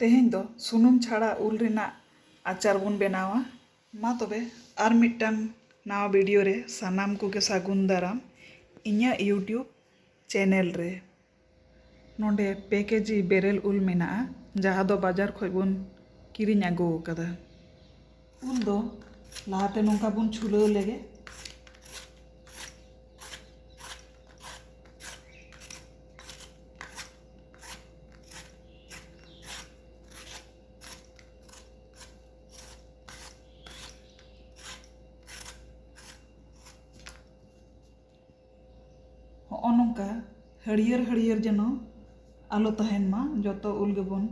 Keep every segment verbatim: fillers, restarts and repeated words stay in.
ᱛᱮᱦᱮᱧ ᱫᱚ ᱥᱩᱱᱩᱢ ᱪᱷᱟᱲᱟ ᱩᱞ ᱨᱮᱱᱟᱜ ᱟᱪᱟᱨ ᱵᱚᱱ ᱵᱮᱱᱟᱣᱟ᱾ ᱢᱟ ᱛᱚᱵᱮ ᱟᱨ ᱢᱤᱫᱴᱟᱝ ᱱᱟᱣᱟ ᱵᱷᱤᱰᱤᱭᱳ ᱨᱮ ᱥᱟᱱᱟᱢ ᱠᱚᱜᱮ ᱥᱟᱹᱜᱩᱱ ᱫᱟᱨᱟᱢ ᱤᱧᱟᱹᱜ ᱭᱩᱴᱩᱵᱽ ᱪᱮᱱᱮᱞ ᱨᱮ᱾ ᱱᱚᱰᱮ ᱯᱮ ᱠᱮᱡᱤ ᱵᱮᱨᱮᱞ ᱩᱞ ᱢᱮᱱᱟᱜᱼᱟ, ᱡᱟᱦᱟᱸ ᱫᱚ ᱵᱟᱡᱟᱨ ᱠᱷᱚᱡ ᱵᱚᱱ ᱠᱤᱨᱤᱧ ᱟᱹᱜᱩ ᱟᱠᱟᱫᱟ᱾ ᱩᱞ ᱫᱚ ᱞᱟᱦᱟᱛᱮ ᱱᱚᱝᱠᱟ ᱵᱚᱱ ᱪᱷᱩᱞᱟᱹᱣ ᱞᱮᱜᱮ᱾ ᱦᱚᱸᱜᱼᱚ ᱱᱚᱝᱠᱟ ᱦᱟᱹᱨᱭᱟᱹᱲ ᱦᱟᱹᱨᱭᱟᱹᱲ ᱡᱮᱱᱚ ᱟᱞᱚ ᱛᱟᱦᱮᱱ ᱢᱟ, ᱡᱚᱛᱚ ᱩᱞ ᱜᱮᱵᱚᱱ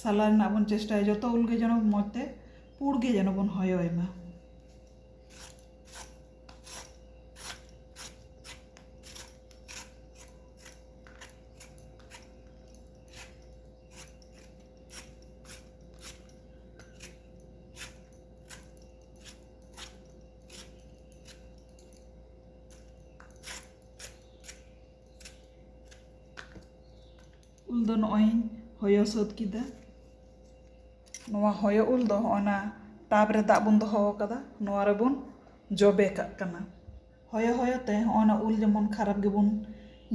ᱥᱟᱞᱟ ᱨᱮᱱᱟᱜ ᱵᱚᱱ ᱪᱮᱥᱴᱟᱭᱟ, ᱡᱚᱛᱚ ᱩᱞ ᱜᱮ ᱡᱮᱱᱚ ᱢᱚᱡᱽ ᱛᱮ ᱯᱩᱲ ᱜᱮ ᱡᱮᱱᱚ ᱵᱚᱱ ᱦᱚᱭᱚᱭ ᱢᱟ᱾ ᱩᱞ ᱫᱚ ᱱᱚᱜᱼᱚᱭ ᱤᱧ ᱦᱚᱭᱚ ᱥᱟᱹᱛ ᱠᱮᱫᱟ᱾ ᱱᱚᱣᱟ ᱦᱚᱭᱚ ᱩᱞ ᱫᱚ ᱦᱚᱸᱜᱼᱚ ᱱᱟ ᱴᱟᱵᱽ ᱨᱮ ᱫᱟᱜ ᱵᱚᱱ ᱫᱚᱦᱚ ᱟᱠᱟᱫᱟ, ᱱᱚᱣᱟ ᱨᱮᱵᱚᱱ ᱡᱚᱵᱮ ᱠᱟᱜ ᱠᱟᱱᱟ᱾ ᱦᱚᱭᱚ ᱦᱚᱭᱚ ᱛᱮ ᱦᱚᱸᱜᱼᱚ ᱱᱟ ᱩᱞ ᱡᱮᱢᱚᱱ ᱠᱷᱟᱨᱟᱯ ᱜᱮᱵᱚᱱ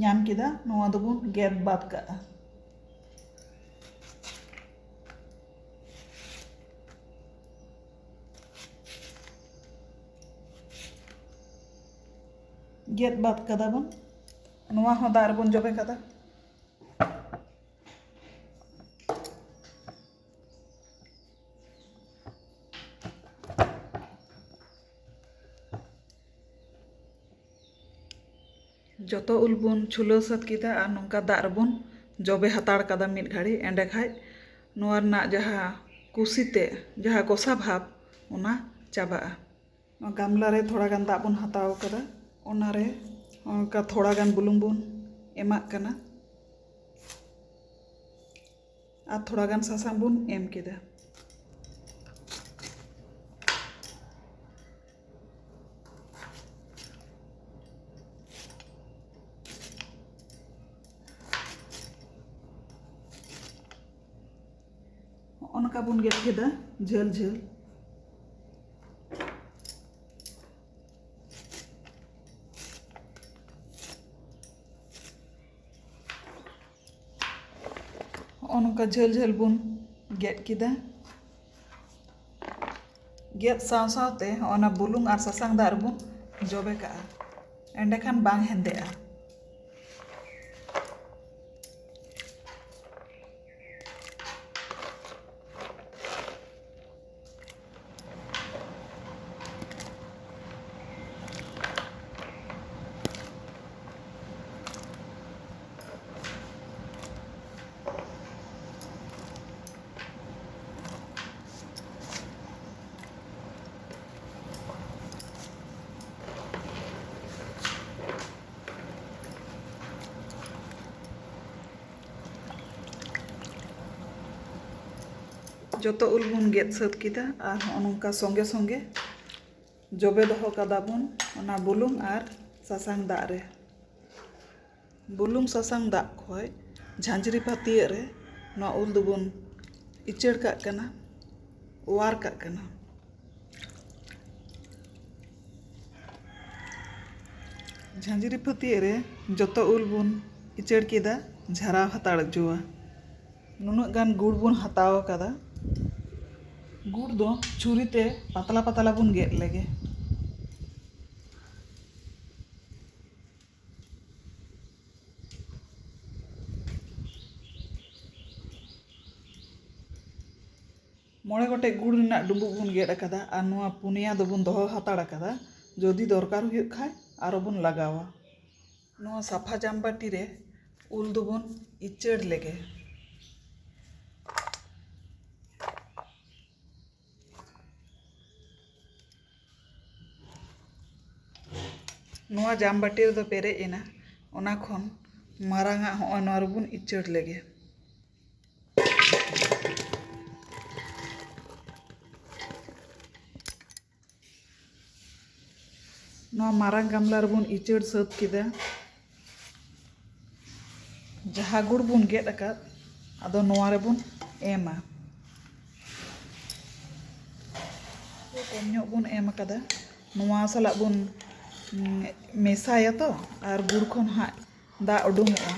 ᱧᱟᱢ ᱠᱮᱫᱟ, ᱱᱚᱣᱟ ᱫᱚᱵᱚᱱ ᱜᱮᱫ ᱵᱟᱫ ᱠᱟᱜᱼᱟ᱾ ᱜᱮᱫ ᱵᱟᱫ ᱠᱟᱫᱟ ᱵᱚᱱ᱾ ᱱᱚᱣᱟ ᱦᱚᱸ ᱫᱟᱜ ᱨᱮᱵᱚᱱ ᱡᱚᱵᱮ ᱠᱟᱫᱟ᱾ ᱡᱚᱛᱚ ᱩᱞ ᱵᱚᱱ ᱪᱷᱩᱞᱟᱹᱣ ᱥᱟᱹᱛ ᱠᱮᱫᱟ ᱟᱨ ᱱᱚᱝᱠᱟ ᱫᱟᱜ ᱨᱮᱵᱚᱱ ᱡᱚᱵᱮ ᱦᱟᱛᱟᱲ ᱠᱟᱫᱟ ᱢᱤᱫ ᱜᱷᱟᱹᱲᱤ᱾ ᱮᱸᱰᱮ ᱠᱷᱟᱡ ᱱᱚᱣᱟ ᱨᱮᱱᱟᱜ ᱡᱟᱦᱟᱸ ᱠᱩᱥᱤ ᱛᱮ, ᱡᱟᱦᱟᱸ ᱠᱚᱥᱟ ᱵᱷᱟᱵᱽ, ᱚᱱᱟ ᱪᱟᱵᱟᱜᱼᱟ᱾ ᱱᱚᱣᱟ ᱜᱟᱢᱞᱟ ᱨᱮ ᱛᱷᱚᱲᱟ ᱜᱟᱱ ᱫᱟᱜ ᱵᱚᱱ ᱦᱟᱛᱟᱣ ᱠᱟᱫᱟ, ᱚᱱᱟ ᱨᱮ ᱚᱱᱠᱟ ᱛᱷᱚᱲᱟ ᱜᱟᱱ ᱵᱩᱞᱩᱝ ᱵᱚᱱ ᱮᱢᱟᱜ ᱠᱟᱱᱟ᱾ ᱟᱨ ᱛᱷᱚᱲᱟ ᱜᱟᱱ ᱥᱟᱥᱟᱝ ᱵᱚᱱ ᱮᱢ ᱠᱮᱫᱟ᱾ ᱚᱱᱠᱟ ᱵᱚᱱ ᱜᱮᱫ ᱠᱮᱫᱟ ᱡᱷᱟᱹᱞ ᱡᱷᱟᱹᱞ᱾ ᱦᱚᱸᱜᱼᱚ ᱱᱚᱝᱠᱟ ᱡᱷᱟᱹᱞ ᱡᱷᱟᱹᱞ ᱵᱚᱱ ᱜᱮᱫ ᱠᱮᱫᱟ᱾ ᱜᱮᱫ ᱥᱟᱶ ᱥᱟᱶᱛᱮ ᱦᱚᱸᱜᱼᱚ ᱱᱟ ᱵᱩᱞᱩᱝ ᱟᱨ ᱥᱟᱥᱟᱝ ᱫᱟᱜ ᱨᱮᱵᱚᱱ ᱡᱚᱵᱮ ᱠᱟᱜᱼᱟ, ᱮᱸᱰᱮᱠᱷᱟᱱ ᱵᱟᱝ ᱦᱮᱸᱫᱮᱜᱼᱟ᱾ ᱡᱚᱛᱚ ᱩᱞ ᱵᱚᱱ ᱜᱮᱫ ᱥᱟᱹᱛ ᱠᱮᱫᱟ ᱟᱨ ᱦᱚᱸᱜᱼᱚ ᱱᱚᱝᱠᱟ ᱥᱚᱸᱜᱮ ᱥᱚᱸᱜᱮ ᱡᱚᱵᱮ ᱫᱚᱦᱚ ᱠᱟᱫᱟ ᱵᱚᱱ ᱚᱱᱟ ᱵᱩᱞᱩᱝ ᱟᱨ ᱥᱟᱥᱟᱝ ᱫᱟᱜ ᱨᱮ᱾ ᱵᱩᱞᱩᱝ ᱥᱟᱥᱟᱝ ᱫᱟᱜ ᱠᱷᱚᱡ ᱡᱷᱟᱸᱡᱽᱨᱤ ᱯᱷᱟᱹᱛᱭᱟᱹᱜ ᱨᱮ ᱱᱚᱣᱟ ᱩᱞ ᱫᱚᱵᱚᱱ ᱤᱪᱟᱹᱲ ᱠᱟᱜ ᱠᱟᱱᱟ, ᱚᱣᱟᱨ ᱠᱟᱜ ᱠᱟᱱᱟ᱾ ᱡᱷᱟᱸᱡᱽᱨᱤ ᱯᱷᱟᱹᱛᱭᱟᱹᱜ ᱨᱮ ᱡᱚᱛᱚ ᱩᱞ ᱵᱚᱱ ᱤᱪᱟᱹᱲ ᱠᱮᱫᱟ, ᱡᱷᱟᱨᱟᱣ ᱦᱟᱛᱟᱲ ᱦᱚᱪᱚᱣᱟ᱾ ᱱᱩᱱᱟᱹᱜ ᱜᱟᱱ ᱜᱩᱲ ᱵᱚᱱ ᱦᱟᱛᱟᱣ ᱟᱠᱟᱫᱟ᱾ ᱜᱩᱲ ᱫᱚ ᱪᱷᱩᱨᱤ ᱛᱮ ᱯᱟᱛᱞᱟ ᱯᱟᱛᱞᱟ ᱵᱚᱱ ᱜᱮᱫ ᱞᱮᱜᱮ᱾ ᱢᱚᱬᱮ ᱜᱚᱴᱮᱡ ᱜᱩᱲ ᱨᱮᱱᱟᱜ ᱰᱩᱸᱵᱩᱜ ᱵᱚᱱ ᱜᱮᱫ ᱟᱠᱟᱫᱟ ᱟᱨ ᱱᱚᱣᱟ ᱯᱩᱱᱭᱟ ᱫᱚᱵᱚᱱ ᱫᱚᱦᱚ ᱦᱟᱛᱟᱲ ᱟᱠᱟᱫᱟ, ᱡᱩᱫᱤ ᱫᱚᱨᱠᱟᱨ ᱦᱩᱭᱩᱜ ᱠᱷᱟᱡ ᱟᱨᱚ ᱵᱚᱱ ᱞᱟᱜᱟᱣᱟ᱾ ᱱᱚᱣᱟ ᱥᱟᱯᱷᱟ ᱡᱟᱢᱵᱟᱴᱤ ᱨᱮ ᱩᱞ ᱫᱚᱵᱚᱱ ᱤᱪᱟᱹᱲ ᱞᱮᱜᱮ᱾ ᱱᱚᱣᱟ ᱡᱟᱢᱵᱟᱴᱤ ᱨᱮᱫᱚ ᱯᱮᱨᱮᱡ ᱮᱱᱟ, ᱚᱱᱟ ᱠᱷᱚᱱ ᱢᱟᱨᱟᱝ ᱟᱜ ᱦᱚᱸᱜᱼᱚᱭ ᱱᱚᱣᱟ ᱨᱮᱵᱚᱱ ᱤᱪᱟᱹᱲ ᱞᱮᱜᱮ᱾ ᱱᱚᱣᱟ ᱢᱟᱨᱟᱝ ᱜᱟᱢᱞᱟ ᱨᱮᱵᱚᱱ ᱤᱪᱟᱹᱲ ᱥᱟᱹᱛ ᱠᱮᱫᱟ᱾ ᱡᱟᱦᱟᱸ ᱜᱩᱲ ᱵᱚᱱ ᱜᱮᱫ ᱟᱠᱟᱫ, ᱟᱫᱚ ᱱᱚᱣᱟ ᱨᱮᱵᱚᱱ ᱮᱢᱟ᱾ ᱠᱚᱢ ᱧᱚᱜ ᱵᱚᱱ ᱮᱢ ᱟᱠᱟᱫᱟ᱾ ᱱᱚᱣᱟ ᱥᱟᱞᱟᱜ ᱵᱚᱱ, ᱩᱸ, ᱢᱮᱥᱟᱭᱟ ᱛᱚ, ᱟᱨ ᱜᱩᱲ ᱠᱷᱚᱱ ᱦᱟᱸᱜ ᱫᱟᱜ ᱩᱰᱩᱝᱚᱜᱼᱟ᱾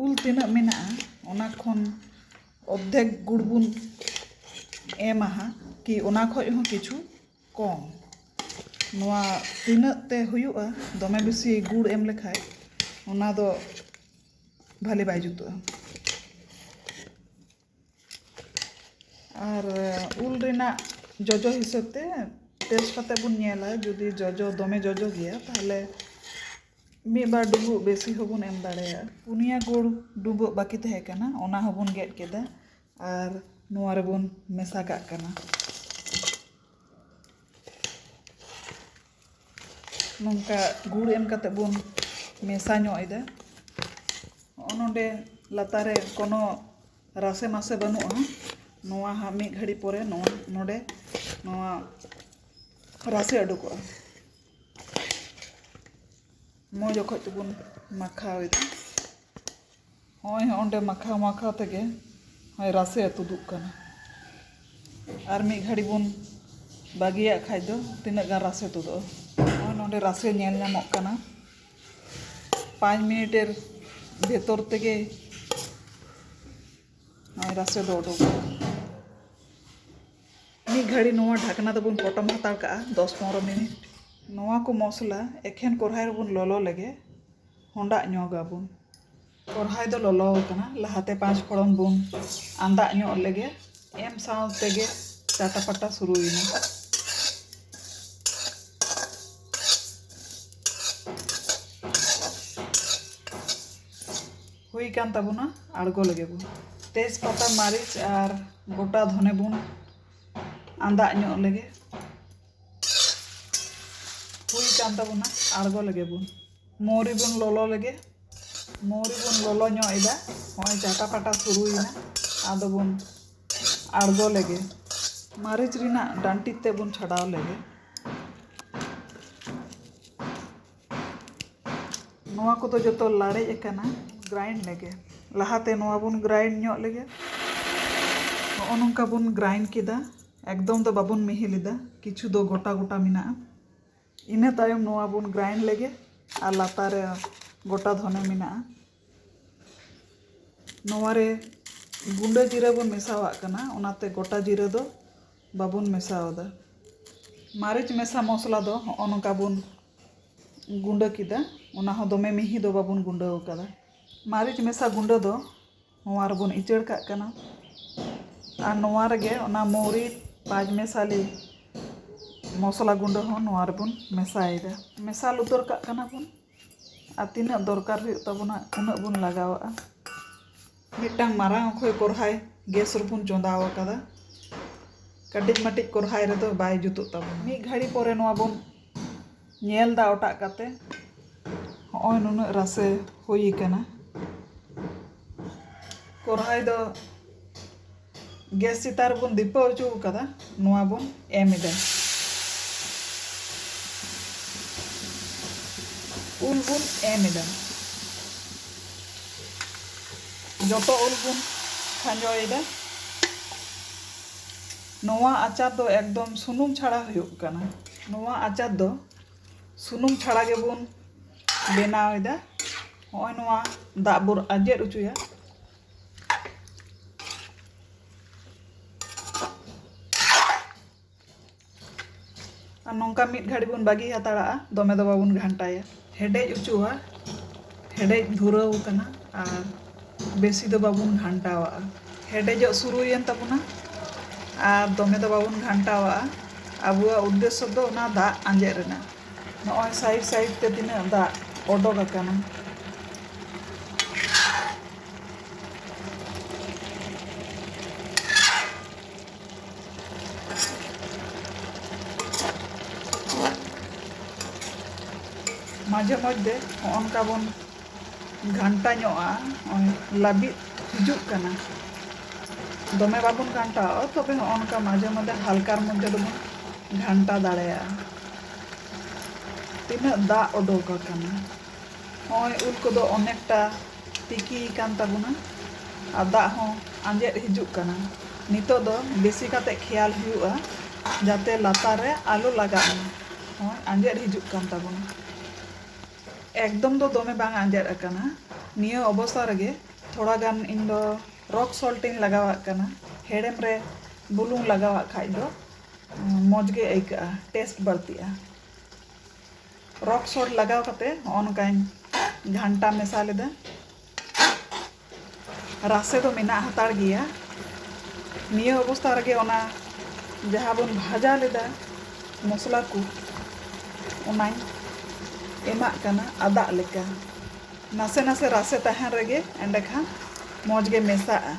ᱩᱞ ᱛᱤᱱᱟᱹᱜ ᱢᱮᱱᱟᱜᱼᱟ, ᱚᱱᱟ ᱠᱷᱚᱱ ᱚᱨᱫᱷᱮᱠ ᱜᱩᱲ ᱵᱚᱱ ᱮᱢᱟ ᱦᱟᱸᱜ, ᱠᱤ ᱚᱱᱟ ᱠᱷᱚᱡ ᱦᱚᱸ ᱠᱤᱪᱷᱩ ᱠᱚᱢ᱾ ᱱᱚᱣᱟ ᱛᱤᱱᱟᱹᱜ ᱛᱮ ᱦᱩᱭᱩᱜᱼᱟ, ᱫᱚᱢᱮ ᱵᱮᱥᱤ ᱜᱩᱲ ᱮᱢ ᱞᱮᱠᱷᱟᱡ ᱚᱱᱟ ᱫᱚ ᱵᱷᱟᱞᱮ ᱵᱟᱭ ᱡᱩᱛᱩᱜᱼᱟ᱾ ᱟᱨ ᱩᱞ ᱨᱮᱱᱟᱜ ᱡᱚᱡᱚ ᱦᱤᱥᱟᱹᱵ ᱛᱮ ᱴᱮᱥᱴ ᱠᱟᱛᱮ ᱵᱚᱱ ᱧᱮᱞᱟ, ᱡᱩᱫᱤ ᱡᱚᱡᱚ ᱫᱚᱢᱮ ᱡᱚᱡᱚ ᱜᱮᱭᱟ, ᱛᱟᱦᱞᱮ ᱢᱤᱫ ᱵᱟᱨ ᱰᱩᱸᱵᱩᱜ ᱵᱮᱥᱤ ᱦᱚᱸᱵᱚᱱ ᱮᱢ ᱫᱟᱲᱮᱭᱟᱜᱼᱟ᱾ ᱯᱩᱱᱭᱟ ᱜᱩᱲ ᱰᱩᱸᱵᱩᱜ ᱵᱟᱹᱠᱤ ᱛᱟᱦᱮᱸ ᱠᱟᱱᱟ, ᱚᱱᱟ ᱦᱚᱸᱵᱚᱱ ᱜᱮᱫ ᱠᱮᱫᱟ ᱟᱨ ᱱᱚᱣᱟ ᱨᱮᱵᱚᱱ ᱢᱮᱥᱟ ᱠᱟᱜ ᱠᱟᱱᱟ᱾ ᱱᱚᱝᱠᱟ ᱜᱩᱲ ᱮᱢ ᱠᱟᱛᱮ ᱵᱚᱱ ᱢᱮᱥᱟ ᱧᱚᱜ ᱮᱫᱟ᱾ ᱱᱚᱜᱼᱚ ᱱᱚᱰᱮ ᱞᱟᱛᱟᱨ ᱨᱮ ᱠᱳᱱᱳ ᱨᱟᱥᱮ ᱢᱟᱥᱮ ᱵᱟᱹᱱᱩᱜᱼᱟ᱾ ᱱᱚᱣᱟ ᱦᱟᱸᱜ ᱢᱤᱫ ᱜᱷᱟᱹᱲᱤ ᱯᱚᱨᱮ ᱱᱚᱣᱟ ᱱᱚᱰᱮ ᱱᱚᱣᱟ ᱨᱟᱥᱮ ᱩᱰᱩᱠᱚᱜᱼᱟ᱾ ᱢᱚᱡᱽ ᱚᱠᱚᱡ ᱛᱮᱵᱚᱱ ᱢᱟᱠᱷᱟᱣ ᱮᱫᱟ᱾ ᱦᱚᱸᱜᱼᱚᱭ ᱦᱚᱸ ᱚᱸᱰᱮ ᱢᱟᱠᱷᱟᱣ ᱢᱟᱠᱷᱟᱣ ᱛᱮᱜᱮ ᱦᱚᱸᱜᱼᱚᱭ ᱨᱟᱥᱮ ᱛᱩᱫᱩᱜ ᱠᱟᱱᱟ᱾ ᱟᱨ ᱢᱤᱫ ᱜᱷᱟᱹᱲᱤ ᱵᱚᱱ ᱵᱟᱹᱜᱤᱭᱟᱜ ᱠᱷᱟᱡ ᱫᱚ ᱛᱤᱱᱟᱹᱜ ᱜᱟᱱ ᱨᱟᱥᱮ ᱛᱩᱫᱩᱜᱼᱟ᱾ ᱱᱚᱜᱼᱚᱭ ᱱᱚᱸᱰᱮ ᱨᱟᱥᱮ ᱧᱮᱞ ᱧᱟᱢᱚᱜ ᱠᱟᱱᱟ᱾ ᱯᱟᱸᱪ ᱢᱤᱱᱤᱴᱮᱨ ᱵᱷᱮᱛᱚᱨ ᱛᱮᱜᱮ ᱱᱚᱜᱼᱚᱭ ᱨᱟᱥᱮ ᱫᱚ ᱩᱰᱩᱠᱚᱜᱼᱟ᱾ ᱢᱤᱫ ᱜᱷᱟᱹᱲᱤ ᱱᱚᱣᱟ ᱰᱷᱟᱠᱱᱟ ᱫᱚᱵᱚᱱ ᱯᱚᱴᱚᱢ ᱦᱟᱛᱟᱲ ᱠᱟᱜᱼᱟ, ᱫᱚᱥ ᱯᱚᱱᱨᱚ ᱢᱤᱱᱤᱴ᱾ ᱱᱚᱣᱟ ᱠᱚ ᱢᱚᱥᱞᱟ ᱮᱠᱷᱮᱱ ᱠᱚᱨᱦᱟᱭ ᱨᱮᱵᱚᱱ ᱞᱚᱞᱚ ᱞᱮᱜᱮ, ᱦᱚᱸᱰᱟᱜ ᱧᱚᱜᱟᱵᱚᱱ᱾ ᱠᱚᱨᱦᱟᱭ ᱫᱚ ᱞᱚᱞᱚ ᱟᱠᱟᱱᱟ, ᱞᱟᱦᱟᱛᱮ ᱯᱟᱸᱪ ᱯᱷᱚᱲᱚᱱ ᱵᱚᱱ ᱟᱸᱫᱟᱜ ᱧᱚᱜ ᱞᱮᱜᱮ, ᱮᱢ ᱥᱟᱶ ᱛᱮᱜᱮ ᱪᱟᱴᱟᱯᱟᱴᱟ ᱥᱩᱨᱩᱭᱮᱱᱟ᱾ ᱦᱩᱭ ᱠᱟᱱ ᱛᱟᱵᱚᱱᱟ, ᱟᱬᱜᱚ ᱞᱮᱜᱮ ᱵᱚᱱ᱾ ᱛᱮᱡᱽ ᱯᱟᱛᱟ, ᱢᱟᱹᱨᱤᱪ ᱟᱨ ᱜᱚᱴᱟ ᱫᱷᱚᱱᱮ ᱵᱚᱱ ᱟᱸᱫᱟᱜ ᱧᱚᱜ ᱞᱮᱜᱮ᱾ ᱦᱩᱭ ᱠᱟᱱ ᱛᱟᱵᱚᱱᱟ, ᱟᱬᱜᱚ ᱞᱮᱜᱮ ᱵᱚᱱ᱾ ᱢᱚᱣᱨᱤ ᱵᱚᱱ ᱞᱚᱞᱚ ᱞᱮᱜᱮ᱾ ᱢᱚᱣᱨᱤ ᱵᱚᱱ ᱞᱚᱞᱚ ᱧᱚᱜ ᱮᱫᱟ᱾ ᱱᱚᱜᱼᱚᱭ ᱪᱟᱴᱟ ᱯᱟᱴᱟ ᱥᱩᱨᱩᱭᱮᱱᱟ᱾ ᱟᱫᱚ ᱵᱚᱱ ᱟᱬᱜᱚ ᱞᱮᱜᱮ᱾ ᱢᱟᱹᱨᱤᱪ ᱨᱮᱱᱟᱜ ᱰᱟᱱᱴᱤ ᱛᱮ ᱵᱚᱱ ᱪᱷᱟᱰᱟᱣ ᱞᱮᱜᱮ᱾ ᱱᱚᱣᱟ ᱠᱚᱫᱚ ᱡᱚᱛᱚ ᱞᱟᱲᱮᱡ ᱟᱠᱟᱱᱟ, ᱜᱨᱟᱭᱤᱱᱰ ᱞᱮᱜᱮ᱾ ᱞᱟᱦᱟᱛᱮ ᱱᱚᱣᱟ ᱵᱚᱱ ᱜᱨᱟᱭᱤᱱᱰ ᱧᱚᱜ ᱞᱮᱜᱮ᱾ ᱱᱚᱜᱼᱚ ᱱᱚᱝᱠᱟ ᱵᱚᱱ grind ᱠᱮᱫᱟ᱾ ᱮᱠᱫᱚᱢ ᱫᱚ ᱵᱟᱵᱚᱱ ᱢᱤᱦᱤ ᱞᱮᱫᱟ, ᱠᱤᱪᱷᱩ ᱫᱚ ᱜᱚᱴᱟ ᱜᱚᱴᱟ ᱢᱮᱱᱟᱜᱼᱟ᱾ ᱤᱱᱟᱹ ᱛᱟᱭᱚᱢ ᱱᱚᱣᱟ ᱵᱚᱱ grind ᱞᱮᱜᱮ ᱟᱨ ᱞᱟᱛᱟᱨ ᱨᱮ ᱜᱚᱴᱟ ᱫᱷᱚᱱᱮ ᱢᱮᱱᱟᱜᱼᱟ᱾ ᱱᱚᱣᱟ ᱨᱮ ᱜᱩᱸᱰᱟᱹ ᱡᱤᱨᱟᱹ ᱵᱚᱱ ᱢᱮᱥᱟᱣᱟᱜ ᱠᱟᱱᱟ, ᱚᱱᱟᱛᱮ ᱜᱚᱴᱟ ᱡᱤᱨᱟᱹ ᱫᱚ ᱵᱟᱵᱚᱱ ᱢᱮᱥᱟᱣᱫᱟ᱾ ᱢᱟᱹᱨᱤᱪ ᱢᱮᱥᱟ ᱢᱚᱥᱞᱟ ᱫᱚ ᱦᱚᱸᱜᱼᱚ ᱱᱚᱝᱠᱟ ᱵᱚᱱ ᱜᱩᱸᱰᱟᱹ ᱠᱮᱫᱟ, ᱚᱱᱟ ᱦᱚᱸ ᱫᱚᱢᱮ ᱢᱤᱦᱤ ᱫᱚ ᱵᱟᱵᱚᱱ ᱜᱩᱸᱰᱟᱹᱣ ᱠᱟᱫᱟ᱾ ᱢᱟᱹᱨᱤᱪ ᱢᱮᱥᱟ ᱜᱩᱸᱰᱟᱹ ᱫᱚ ᱱᱚᱣᱟ ᱨᱮᱵᱚᱱ ᱤᱪᱟᱹᱲ ᱠᱟᱜ ᱠᱟᱱᱟ᱾ ᱟᱨ ᱱᱚᱣᱟ ᱨᱮᱜᱮ ᱚᱱᱟ ᱢᱚᱨᱤᱪ, ᱯᱟᱸᱪ ᱢᱮᱥᱟᱞᱤ ᱢᱚᱥᱞᱟ ᱜᱩᱸᱰᱟᱹ ᱦᱚᱸ ᱱᱚᱣᱟ ᱨᱮᱵᱚᱱ ᱢᱮᱥᱟᱭᱮᱫᱟ᱾ ᱢᱮᱥᱟᱞ ᱩᱛᱟᱹᱨ ᱠᱟᱜ ᱠᱟᱱᱟ ᱵᱚᱱ᱾ ᱟᱨ ᱛᱤᱱᱟᱹᱜ ᱫᱚᱨᱠᱟᱨ ᱦᱩᱭᱩᱜ ᱛᱟᱵᱚᱱᱟ, ᱩᱱᱟᱹᱜ ᱵᱚᱱ ᱞᱟᱜᱟᱣᱟᱜᱼᱟ᱾ ᱢᱤᱫᱴᱟᱝ ᱢᱟᱨᱟᱝ ᱚᱠᱚᱡ ᱠᱚᱨᱦᱟᱭ ᱜᱮᱥ ᱨᱮᱵᱚᱱ ᱪᱚᱸᱫᱟᱣ ᱟᱠᱟᱫᱟ᱾ ᱠᱟᱹᱴᱤᱡ ᱢᱟᱹᱴᱤᱡ ᱠᱚᱨᱦᱟᱭ ᱨᱮᱫᱚ ᱵᱟᱭ ᱡᱩᱛᱩᱜ ᱛᱟᱵᱚᱱᱟ᱾ ᱢᱤᱫ ᱜᱷᱟᱹᱲᱤ ᱯᱚᱨᱮ ᱱᱚᱣᱟ ᱵᱚᱱ ᱧᱮᱞ ᱫᱟ ᱚᱴᱟᱜ ᱠᱟᱛᱮ, ᱦᱚᱸᱜᱼᱚᱭ ᱱᱩᱱᱟᱹᱜ ᱨᱟᱥᱮ ᱦᱩᱭ ᱟᱠᱟᱱᱟ᱾ ᱠᱚᱨᱦᱟᱭ ᱫᱚ ᱜᱮᱥ ᱪᱮᱛᱟᱱ ᱨᱮᱵᱚᱱ ᱫᱤᱯᱟᱹᱣ ᱦᱚᱪᱚ ᱟᱠᱟᱫᱟ, ᱱᱚᱣᱟ ᱵᱚᱱ ᱮᱢ ᱮᱫᱟ᱾ ᱩᱞ ᱵᱚᱱ ᱮᱢ ᱮᱫᱟ᱾ ᱡᱚᱛᱚ ᱩᱞ ᱵᱚᱱ ᱠᱷᱟᱸᱡᱚᱭᱮᱫᱟ᱾ ᱱᱚᱣᱟ ᱟᱪᱟᱨ ᱫᱚ ᱮᱠᱫᱚᱢ ᱥᱩᱱᱩᱢ ᱪᱷᱟᱲᱟ ᱦᱩᱭᱩᱜ ᱠᱟᱱᱟ᱾ ᱱᱚᱣᱟ ᱟᱪᱟᱨ ᱫᱚ ᱥᱩᱱᱩᱢ ᱪᱷᱟᱲᱟ ᱜᱮᱵᱚᱱ ᱵᱮᱱᱟᱣ ᱮᱫᱟ᱾ ᱱᱚᱜᱼᱚᱭ ᱱᱚᱣᱟ ᱫᱟᱜ ᱵᱚᱱ ᱟᱸᱡᱮᱫ ᱦᱚᱪᱚᱭᱟ᱾ ᱟᱨ ᱱᱚᱝᱠᱟ ᱢᱤᱫ ᱜᱷᱟᱹᱲᱤ ᱵᱚᱱ ᱵᱟᱹᱜᱤ ᱦᱟᱛᱟᱲᱟᱜᱼᱟ, ᱫᱚᱢᱮ ᱫᱚ ᱵᱟᱵᱚᱱ ᱜᱷᱟᱱᱴᱟᱭᱟ᱾ ᱦᱮᱰᱮᱡ ᱦᱚᱪᱚᱣᱟ, ᱦᱮᱰᱮᱡ ᱫᱷᱩᱨᱟᱹᱣ ᱠᱟᱱᱟ᱾ ᱟᱨ ᱵᱮᱥᱤ ᱫᱚ ᱵᱟᱵᱚᱱ ᱜᱷᱟᱱᱴᱟᱣᱟᱜᱼᱟ᱾ ᱦᱮᱰᱮᱡᱚᱜ ᱥᱩᱨᱩᱭᱮᱱ ᱛᱟᱵᱚᱱᱟ ᱟᱨ ᱫᱚᱢᱮ ᱫᱚ ᱵᱟᱵᱚᱱ ᱜᱷᱟᱱᱴᱟᱣᱟᱜᱼᱟ᱾ ᱟᱵᱚᱣᱟᱜ ᱩᱫᱽᱫᱮᱥᱥᱚ ᱫᱚ ᱚᱱᱟ ᱫᱟᱜ ᱟᱸᱡᱮᱫ ᱨᱮᱱᱟᱜ᱾ ᱱᱚᱜᱼᱚᱭ side side ᱛᱮ ᱛᱤᱱᱟᱹᱜ ᱫᱟᱜ ᱚᱰᱚᱠ ᱟᱠᱟᱱᱟ᱾ ᱢᱟᱡᱷᱮ ᱢᱚᱫᱽᱫᱷᱮ ᱦᱚᱸᱜᱼᱚ ᱱᱚᱝᱠᱟ ᱵᱚᱱ ᱜᱷᱟᱱᱴᱟ ᱧᱚᱜᱼᱟ, ᱱᱚᱜᱼᱚᱭ ᱞᱟᱹᱵᱤᱫ ᱦᱤᱡᱩᱜ ᱠᱟᱱᱟ᱾ ᱫᱚᱢᱮ ᱵᱟᱵᱚᱱ ᱜᱷᱟᱱᱴᱟᱣᱟ, ᱛᱚᱵᱮ ᱦᱚᱸᱜᱼᱚ ᱱᱚᱝᱠᱟ ᱢᱟᱡᱷᱮ ᱢᱚᱫᱽᱫᱷᱮ ᱦᱟᱞᱠᱟᱨ ᱢᱚᱫᱽᱫᱷᱮ ᱫᱚᱵᱚᱱ ᱜᱷᱟᱱᱴᱟ ᱫᱟᱲᱮᱭᱟᱜᱼᱟ᱾ ᱛᱤᱱᱟᱹᱜ ᱫᱟᱜ ᱚᱰᱚᱠ ᱟᱠᱟᱱᱟ! ᱱᱚᱜᱼᱚᱭ ᱩᱞ ᱠᱚᱫᱚ ᱚᱱᱮᱠᱴᱟ ᱛᱤᱠᱤ ᱟᱠᱟᱱ ᱛᱟᱵᱚᱱᱟ ᱟᱨ ᱫᱟᱜ ᱦᱚᱸ ᱟᱸᱡᱮᱫ ᱦᱤᱡᱩᱜ ᱠᱟᱱᱟ᱾ ᱱᱤᱛᱚᱜ ᱫᱚ ᱵᱮᱥᱤ ᱠᱟᱛᱮ ᱠᱷᱮᱭᱟᱞ ᱦᱩᱭᱩᱜᱼᱟ, ᱡᱟᱛᱮ ᱞᱟᱛᱟᱨ ᱨᱮ ᱟᱞᱚ ᱞᱟᱜᱟᱜ ᱢᱟ᱾ ᱱᱚᱜᱼᱚᱭ ᱟᱸᱡᱮᱫ ᱦᱤᱡᱩᱜ ᱠᱟᱱ ᱛᱟᱵᱚᱱᱟ᱾ ᱮᱠᱫᱚᱢ ᱫᱚ ᱫᱚᱢᱮ ᱵᱟᱝ ᱟᱸᱡᱮᱫ ᱟᱠᱟᱱᱟ᱾ ᱱᱤᱭᱟᱹ ᱚᱵᱚᱥᱛᱟ ᱨᱮᱜᱮ ᱛᱷᱚᱲᱟ ᱜᱟᱱ ᱤᱧ ᱫᱚ rock salt ᱤᱧ ᱞᱟᱜᱟᱣᱟᱜ ᱠᱟᱱᱟ᱾ ᱦᱮᱲᱮᱢ ᱨᱮ ᱵᱩᱞᱩᱝ ᱞᱟᱜᱟᱣᱟᱜ ᱠᱷᱟᱡ ᱫᱚ, ᱩᱸ, ᱢᱚᱡᱽ ᱜᱮ ᱟᱹᱭᱠᱟᱹᱜᱼᱟ, taste ᱵᱟᱹᱲᱛᱤᱜᱼᱟ᱾ Rock salt ᱞᱟᱜᱟᱣ ᱠᱟᱛᱮ ᱦᱚᱸᱜᱼᱚ ᱱᱚᱝᱠᱟᱧ ᱜᱷᱟᱱᱴᱟ ᱢᱮᱥᱟ ᱞᱮᱫᱟ᱾ ᱨᱟᱥᱮ ᱫᱚ ᱢᱮᱱᱟᱜ ᱦᱟᱛᱟᱲ ᱜᱮᱭᱟ᱾ ᱱᱤᱭᱟᱹ ᱚᱵᱚᱥᱛᱟ ᱨᱮᱜᱮ ᱚᱱᱟ ᱡᱟᱦᱟᱸ ᱵᱚᱱ ᱵᱷᱟᱡᱟ ᱞᱮᱫᱟ ᱢᱚᱥᱞᱟ ᱠᱚ, ᱚᱱᱟᱧ ᱮᱢᱟᱜ ᱠᱟᱱᱟ ᱟᱫᱟᱜ ᱞᱮᱠᱟ᱾ ᱱᱟᱥᱮ ᱱᱟᱥᱮ ᱨᱟᱥᱮ ᱛᱟᱦᱮᱱ ᱨᱮᱜᱮ ᱮᱸᱰᱮᱠᱷᱟᱱ ᱢᱚᱡᱽ ᱜᱮ ᱢᱮᱥᱟᱜᱼᱟ᱾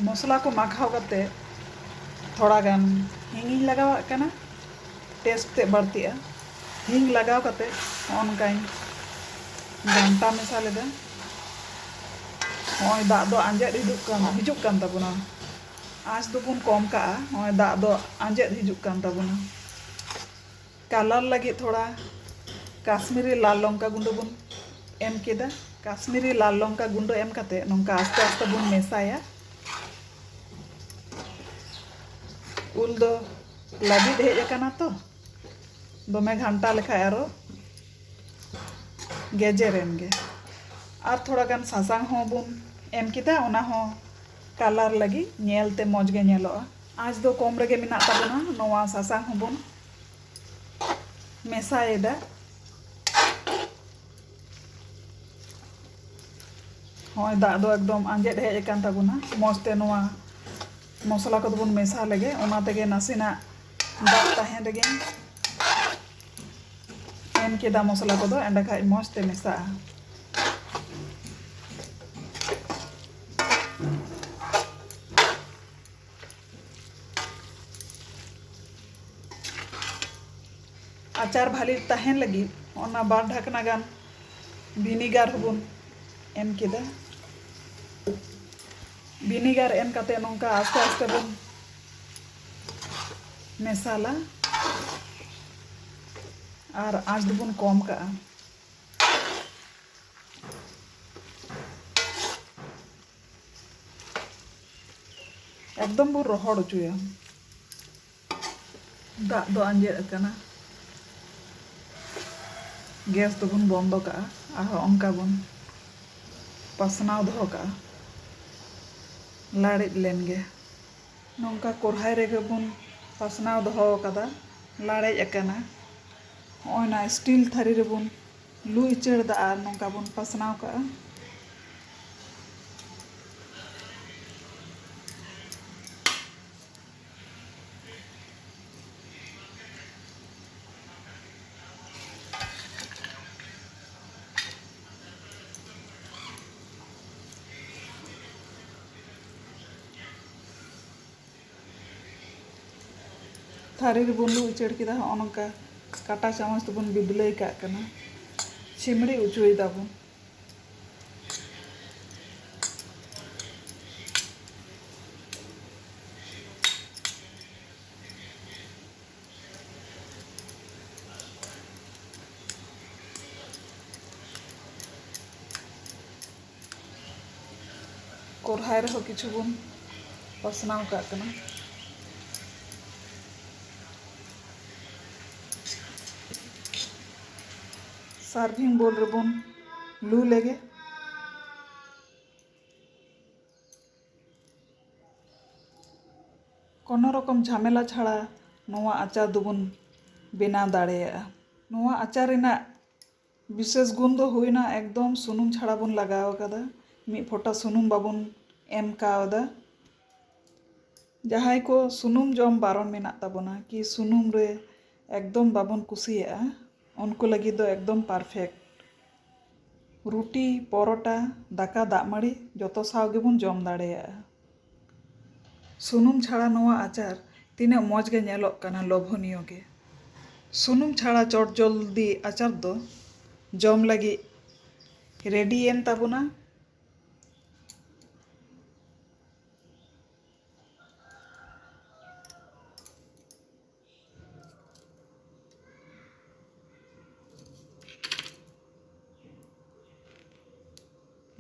ᱢᱚᱥᱞᱟ ᱠᱚ ᱢᱟᱠᱷᱟᱣ ᱠᱟᱛᱮ ᱛᱷᱚᱲᱟ ᱜᱟᱱ ᱦᱤᱝ ᱤᱧ ᱞᱟᱜᱟᱣᱟᱜ ᱠᱟᱱᱟ, taste ᱛᱮ ᱵᱟᱹᱲᱛᱤᱜᱼᱟ᱾ ᱦᱤᱝ ᱞᱟᱜᱟᱣ ᱠᱟᱛᱮ ᱦᱚᱸᱜᱼᱚ ᱱᱚᱝᱠᱟᱧ ᱜᱷᱟᱱᱴᱟ ᱢᱮᱥᱟ ᱞᱮᱫᱟ᱾ ᱦᱚᱸᱜᱼᱚᱭ ᱫᱟᱜ ᱫᱚ ᱟᱸᱡᱮᱫ ᱦᱤᱡᱩᱜ ᱠᱟᱱ, ᱦᱤᱡᱩᱜ ᱠᱟᱱ ᱛᱟᱵᱚᱱᱟ᱾ ᱟᱸᱪ ᱫᱚᱵᱚᱱ ᱠᱚᱢ ᱠᱟᱜᱼᱟ, ᱦᱚᱸᱜᱼᱚᱭ ᱫᱟᱜ ᱫᱚ ᱟᱸᱡᱮᱫ ᱦᱤᱡᱩᱜ ᱠᱟᱱ ᱛᱟᱵᱚᱱᱟ᱾ Colour ᱞᱟᱹᱜᱤᱫ ᱛᱷᱚᱲᱟ ᱠᱟᱥᱢᱤᱨᱤ ᱞᱟᱞ ᱞᱚᱝᱠᱟ ᱜᱩᱸᱰᱟᱹ ᱵᱚᱱ ᱮᱢ ᱠᱮᱫᱟ᱾ ᱠᱟᱥᱢᱤᱨᱤ ᱞᱟᱞ ᱞᱚᱝᱠᱟ ᱜᱩᱸᱰᱟᱹ ᱮᱢ ᱠᱟᱛᱮ ᱱᱚᱝᱠᱟ ᱟᱥᱛᱮ ᱟᱥᱛᱮ ᱵᱚᱱ ᱢᱮᱥᱟᱭᱟ᱾ ᱩᱞ ᱫᱚ ᱞᱟᱹᱵᱤᱫ ᱦᱮᱡ ᱟᱠᱟᱱᱟ ᱛᱚ, ᱫᱚᱢᱮ ᱜᱷᱟᱱᱴᱟ ᱞᱮᱠᱷᱟᱡ ᱟᱨᱚ ᱜᱮᱡᱮᱨ ᱮᱱ ᱜᱮ᱾ ᱟᱨ ᱛᱷᱚᱲᱟ ᱜᱟᱱ ᱥᱟᱥᱟᱝ ᱦᱚᱸ ᱵᱚᱱ ᱮᱢ ᱠᱮᱫᱟ, ᱚᱱᱟ ᱦᱚᱸ colour ᱞᱟᱹᱜᱤᱫ ᱧᱮᱞ ᱛᱮ ᱢᱚᱡᱽ ᱜᱮ ᱧᱮᱞᱚᱜᱼᱟ᱾ ᱟᱸᱪ ᱫᱚ ᱠᱚᱢ ᱨᱮᱜᱮ ᱢᱮᱱᱟᱜ ᱛᱟᱵᱚᱱᱟ᱾ ᱱᱚᱣᱟ ᱥᱟᱥᱟᱝ ᱦᱚᱸᱵᱚᱱ ᱢᱮᱥᱟᱭᱮᱫᱟ᱾ ᱦᱚᱸᱜᱼᱚᱭ ᱫᱟᱜ ᱫᱚ ᱮᱠᱫᱚᱢ ᱟᱸᱡᱮᱫ ᱦᱮᱡ ᱟᱠᱟᱱ ᱛᱟᱵᱚᱱᱟ᱾ ᱢᱚᱡᱽ ᱛᱮ ᱱᱚᱣᱟ ᱢᱚᱥᱞᱟ ᱠᱚᱫᱚ ᱵᱚᱱ ᱢᱮᱥᱟ ᱞᱮᱜᱮ, ᱚᱱᱟ ᱛᱮᱜᱮ ᱱᱟᱥᱮᱱᱟᱜ ᱫᱟᱜ ᱛᱟᱦᱮᱱ ᱨᱮᱜᱮᱧ ᱮᱢ ᱠᱮᱫᱟ ᱢᱚᱥᱞᱟ ᱠᱚᱫᱚ, ᱮᱸᱰᱮᱠᱷᱟᱡ ᱢᱚᱡᱽ ᱛᱮ ᱢᱮᱥᱟᱜᱼᱟ᱾ ᱟᱪᱟᱨ ᱵᱷᱟᱞᱤ ᱛᱟᱦᱮᱱ ᱞᱟᱹᱜᱤᱫ ᱚᱱᱟ ᱵᱟᱨ ᱰᱷᱟᱠᱱᱟ ᱜᱟᱱ vinegar ᱦᱚᱸᱵᱚᱱ ᱮᱢ ᱠᱮᱫᱟ᱾ Vinegar ᱮᱢ ᱠᱟᱛᱮ ᱱᱚᱝᱠᱟ ᱟᱥᱛᱮ ᱟᱥᱛᱮ ᱵᱚᱱ ᱢᱮᱥᱟᱞᱟ ᱟᱨ ᱟᱸᱪ ᱫᱚᱵᱚᱱ ᱠᱚᱢ ᱠᱟᱜᱼᱟ᱾ ᱮᱠᱫᱚᱢ ᱵᱚᱱ ᱨᱚᱦᱚᱲ ᱦᱚᱪᱚᱭᱟ᱾ ᱫᱟᱜ ᱫᱚ ᱟᱸᱡᱮᱫ ᱟᱠᱟᱱᱟ᱾ ᱜᱮᱥ ᱫᱚᱵᱚᱱ ᱵᱚᱱᱫᱚ ᱠᱟᱜᱼᱟ᱾ ᱟᱨᱦᱚᱸ ᱚᱱᱠᱟ ᱵᱚᱱ ᱯᱟᱥᱱᱟᱣ ᱫᱚᱦᱚ ᱠᱟᱜᱼᱟ᱾ ᱞᱟᱲᱮᱡ ᱞᱮᱱ ᱜᱮ᱾ ᱱᱚᱝᱠᱟ ᱠᱚᱨᱦᱟᱭ ᱨᱮᱜᱮ ᱵᱚᱱ ᱯᱟᱥᱱᱟᱣ ᱫᱚᱦᱚ ᱟᱠᱟᱫᱟ᱾ ᱞᱟᱲᱮᱡ ᱟᱠᱟᱱᱟ᱾ ᱱᱚᱜᱼᱚᱭ ᱱᱟ ᱥᱴᱤᱞ ᱛᱷᱟᱹᱨᱤ ᱨᱮᱵᱚᱱ ᱞᱩ ᱩᱪᱟᱹᱲ ᱫᱟ ᱟᱨ ᱱᱚᱝᱠᱟ ᱵᱚᱱ ᱯᱟᱥᱱᱟᱣ ᱠᱟᱜᱼᱟ᱾ ᱛᱷᱟᱹᱨᱤ ᱨᱮᱵᱚᱱ ᱞᱩ ᱩᱪᱟᱹᱲ ᱠᱮᱫᱟ᱾ ᱦᱚᱸᱜᱼᱚ ᱱᱚᱝᱠᱟ ᱠᱟᱴᱟ ᱪᱟᱢᱚᱪ ᱛᱮᱵᱚᱱ ᱵᱤᱫᱞᱟᱹᱭ ᱠᱟᱜ ᱠᱟᱱᱟ, ᱪᱷᱤᱢᱲᱤ ᱚᱪᱚᱭ ᱫᱟᱵᱚᱱ᱾ ᱠᱚᱨᱦᱟᱭ ᱨᱮᱦᱚᱸ ᱠᱤᱪᱷᱩ ᱵᱚᱱ ᱯᱟᱥᱱᱟᱣ ᱠᱟᱜ ᱠᱟᱱᱟ᱾ ᱥᱟᱨᱵᱷᱤᱝ ᱵᱳᱞ ᱨᱮᱵᱚᱱ ᱞᱩ ᱞᱮᱜᱮ᱾ ᱠᱳᱱᱳ ᱨᱚᱠᱚᱢ ᱡᱷᱟᱢᱮᱞᱟ ᱪᱷᱟᱲᱟ ᱱᱚᱣᱟ ᱟᱪᱟᱨ ᱫᱚᱵᱚᱱ ᱵᱮᱱᱟᱣ ᱫᱟᱲᱮᱭᱟᱜᱼᱟ᱾ ᱱᱚᱣᱟ ᱟᱪᱟᱨ ᱨᱮᱱᱟᱜ ᱵᱤᱥᱮᱥ ᱜᱩᱱ ᱫᱚ ᱦᱩᱭᱱᱟ, ᱮᱠᱫᱚᱢ ᱥᱩᱱᱩᱢ ᱪᱷᱟᱲᱟ ᱵᱚᱱ ᱞᱟᱜᱟᱣ ᱟᱠᱟᱫᱟ, ᱢᱤᱫ ᱯᱷᱚᱴᱟ ᱥᱩᱱᱩᱢ ᱵᱟᱵᱚᱱ ᱮᱢ ᱠᱟᱣᱫᱟ᱾ ᱡᱟᱦᱟᱸᱭ ᱠᱚ ᱥᱩᱱᱩᱢ ᱡᱚᱢ ᱵᱟᱨᱚᱱ ᱢᱮᱱᱟᱜ ᱛᱟᱵᱚᱱᱟ, ᱠᱤ ᱥᱩᱱᱩᱢ ᱨᱮ ᱮᱠᱫᱚᱢ ᱵᱟᱵᱚᱱ ᱠᱩᱥᱤᱭᱟᱜᱼᱟ, ᱩᱱᱠᱩ ᱞᱟᱹᱜᱤᱫ ᱫᱚ ᱮᱠᱫᱚᱢ perfect᱾ ᱨᱩᱴᱤ, ᱯᱚᱨᱚᱴᱟ, ᱫᱟᱠᱟ, ᱫᱟᱜ ᱢᱟᱹᱲᱤ ᱡᱚᱛᱚ ᱥᱟᱶ ᱜᱮᱵᱚᱱ ᱡᱚᱢ ᱫᱟᱲᱮᱭᱟᱜᱼᱟ᱾ ᱥᱩᱱᱩᱢ ᱪᱷᱟᱲᱟ ᱱᱚᱣᱟ ᱟᱪᱟᱨ ᱛᱤᱱᱟᱹᱜ ᱢᱚᱡᱽ ᱜᱮ ᱧᱮᱞᱚᱜ ᱠᱟᱱᱟ, ᱞᱳᱵᱷᱚᱱᱤᱭᱚ ᱜᱮ᱾ ᱥᱩᱱᱩᱢ ᱪᱷᱟᱲᱟ ᱪᱚᱴᱡᱚᱞᱫᱤ ᱟᱪᱟᱨ ᱫᱚ ᱡᱚᱢ ᱞᱟᱹᱜᱤᱫ ᱨᱮᱰᱤᱭᱮᱱ ᱛᱟᱵᱚᱱᱟ᱾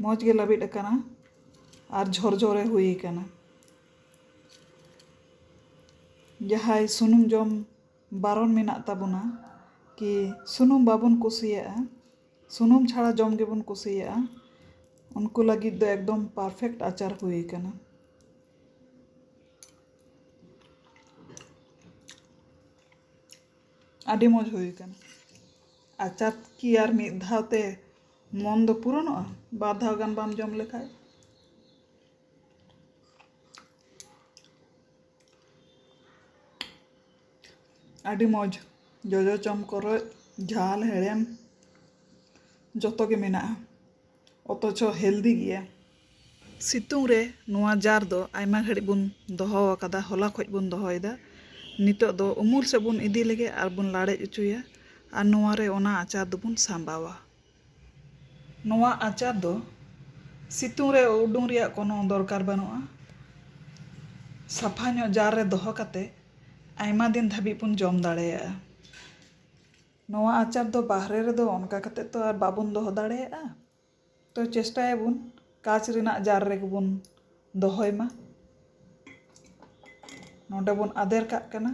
ᱢᱚᱡᱽ ᱜᱮ ᱞᱟᱹᱵᱤᱫ ᱟᱠᱟᱱᱟ ᱟᱨ ᱡᱷᱚᱨᱡᱷᱚᱨᱮ ᱦᱩᱭ ᱟᱠᱟᱱᱟ᱾ ᱡᱟᱦᱟᱸᱭ ᱥᱩᱱᱩᱢ ᱡᱚᱢ ᱵᱟᱨᱚᱱ ᱢᱮᱱᱟᱜ ᱛᱟᱵᱚᱱᱟ, ᱠᱤ ᱥᱩᱱᱩᱢ ᱵᱟᱵᱚᱱ ᱠᱩᱥᱤᱭᱟᱜᱼᱟ, ᱥᱩᱱᱩᱢ ᱪᱷᱟᱲᱟ ᱡᱚᱢ ᱜᱮᱵᱚᱱ ᱠᱩᱥᱤᱭᱟᱜᱼᱟ, ᱩᱱᱠᱩ ᱞᱟᱹᱜᱤᱫ ᱫᱚ ᱮᱠᱫᱚᱢ perfect ᱟᱪᱟᱨ ᱦᱩᱭ ᱟᱠᱟᱱᱟ᱾ ᱟᱹᱰᱤ ᱢᱚᱡᱽ ᱦᱩᱭ ᱟᱠᱟᱱᱟ᱾ ᱟᱪᱟᱨ ᱠᱤ ᱟᱨ ᱢᱤᱫ ᱫᱷᱟᱣ ᱛᱮ ᱢᱚᱱ ᱫᱚ ᱯᱩᱨᱚᱱᱚᱜᱼᱟ, ᱵᱟᱨ ᱫᱷᱟᱣ ᱜᱟᱱ ᱵᱟᱢ ᱡᱚᱢ ᱞᱮᱠᱷᱟᱡ? ᱟᱹᱰᱤ ᱢᱚᱡᱽ, ᱡᱚᱡᱚ ᱪᱚᱢ ᱠᱚᱨᱚᱡ, ᱡᱷᱟᱞ, ᱦᱮᱲᱮᱢ, ᱡᱚᱛᱚ ᱜᱮ ᱢᱮᱱᱟᱜᱼᱟ, ᱚᱛᱷᱚᱪᱚ healthy ᱜᱮᱭᱟ᱾ ᱥᱤᱛᱩᱝ ᱨᱮ ᱱᱚᱣᱟ ᱡᱟᱨ ᱫᱚ ᱟᱭᱢᱟ ᱜᱷᱟᱹᱲᱤᱡ ᱵᱚᱱ ᱫᱚᱦᱚ ᱟᱠᱟᱫᱟ, ᱦᱚᱞᱟ ᱠᱷᱚᱡ ᱵᱚᱱ ᱫᱚᱦᱚᱭᱮᱫᱟ᱾ ᱱᱤᱛᱚᱜ ᱫᱚ ᱩᱢᱩᱞ ᱥᱮᱫ ᱵᱚᱱ ᱤᱫᱤ ᱞᱮᱜᱮ ᱟᱨ ᱵᱚᱱ ᱞᱟᱲᱮᱡ ᱚᱪᱚᱭᱟ, ᱟᱨ ᱱᱚᱣᱟ ᱨᱮ ᱚᱱᱟ ᱟᱪᱟᱨ ᱫᱚᱵᱚᱱ ᱥᱟᱸᱵᱟᱣᱟ᱾ ᱱᱚᱣᱟ ᱟᱪᱟᱨ ᱫᱚ ᱥᱤᱛᱩᱝ ᱨᱮ ᱩᱰᱩᱝ ᱨᱮᱭᱟᱜ ᱠᱳᱱᱳ ᱫᱚᱨᱠᱟᱨ ᱵᱟᱹᱱᱩᱜᱼᱟ᱾ ᱥᱟᱯᱷᱟ ᱧᱚᱜ ᱡᱟᱨ ᱨᱮ ᱫᱚᱦᱚ ᱠᱟᱛᱮ ᱟᱭᱢᱟ ᱫᱤᱱ ᱫᱷᱟᱹᱵᱤᱡ ᱵᱚᱱ ᱡᱚᱢ ᱫᱟᱲᱮᱭᱟᱜᱼᱟ᱾ ᱱᱚᱣᱟ ᱟᱪᱟᱨ ᱫᱚ ᱵᱟᱦᱨᱮ ᱨᱮᱫᱚ ᱚᱱᱠᱟ ᱠᱟᱛᱮ ᱛᱚ ᱟᱨ ᱵᱟᱵᱚᱱ ᱫᱚᱦᱚ ᱫᱟᱲᱮᱭᱟᱜᱼᱟ᱾ ᱛᱚ ᱪᱮᱥᱴᱟᱭᱟᱵᱚᱱ ᱠᱟᱸᱪ ᱨᱮᱱᱟᱜ ᱡᱟᱨ ᱨᱮᱜᱮ ᱵᱚᱱ ᱫᱚᱦᱚᱭ ᱢᱟ᱾ ᱱᱚᱰᱮ ᱵᱚᱱ ᱟᱫᱮᱨ ᱠᱟᱜ ᱠᱟᱱᱟ᱾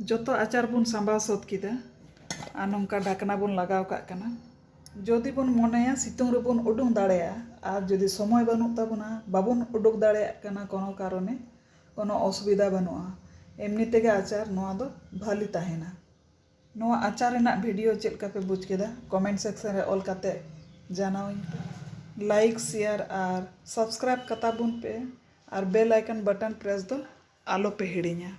ᱡᱚᱛᱚ ᱟᱪᱟᱨ ᱵᱚᱱ ᱥᱟᱸᱵᱟᱣ ᱥᱟᱹᱛ ᱠᱮᱫᱟ ᱟᱨ ᱱᱚᱝᱠᱟ ᱰᱷᱟᱠᱱᱟ ᱵᱚᱱ ᱞᱟᱜᱟᱣ ᱠᱟᱜ ᱠᱟᱱᱟ᱾ ᱡᱩᱫᱤ ᱵᱚᱱ ᱢᱚᱱᱮᱭᱟ ᱥᱤᱛᱩᱝ ᱨᱮᱵᱚᱱ ᱩᱰᱩᱝ ᱫᱟᱲᱮᱭᱟᱜᱼᱟ, ᱟᱨ ᱡᱩᱫᱤ ᱥᱚᱢᱚᱭ ᱵᱟᱹᱱᱩᱜ ᱛᱟᱵᱚᱱᱟ, ᱵᱟᱵᱚᱱ ᱩᱰᱩᱠ ᱫᱟᱲᱮᱭᱟᱜ ᱠᱟᱱᱟ ᱠᱳᱱᱳ ᱠᱟᱨᱚᱱᱮ, ᱠᱳᱱᱳ ᱚᱥᱩᱵᱤᱫᱷᱟ ᱵᱟᱹᱱᱩᱜᱼᱟ, ᱮᱢᱱᱤ ᱛᱮᱜᱮ ᱟᱪᱟᱨ ᱱᱚᱣᱟ ᱫᱚ ᱵᱷᱟᱞᱤ ᱛᱟᱦᱮᱱᱟ᱾ ᱱᱚᱣᱟ ᱟᱪᱟᱨ ᱨᱮᱱᱟᱜ video ᱪᱮᱫ ᱞᱮᱠᱟ ᱯᱮ ᱵᱩᱡᱽ ᱠᱮᱫᱟ, comment section ᱨᱮ ᱚᱞ ᱠᱟᱛᱮ ᱡᱟᱱᱟᱣᱟᱹᱧ ᱯᱮ᱾ Like, share ᱟᱨ subscribe ᱠᱟᱛᱟ ᱵᱚᱱ ᱯᱮ ᱟᱨ bell icon button press ᱫᱚ ᱟᱞᱚ ᱯᱮ ᱦᱤᱲᱤᱧᱟ᱾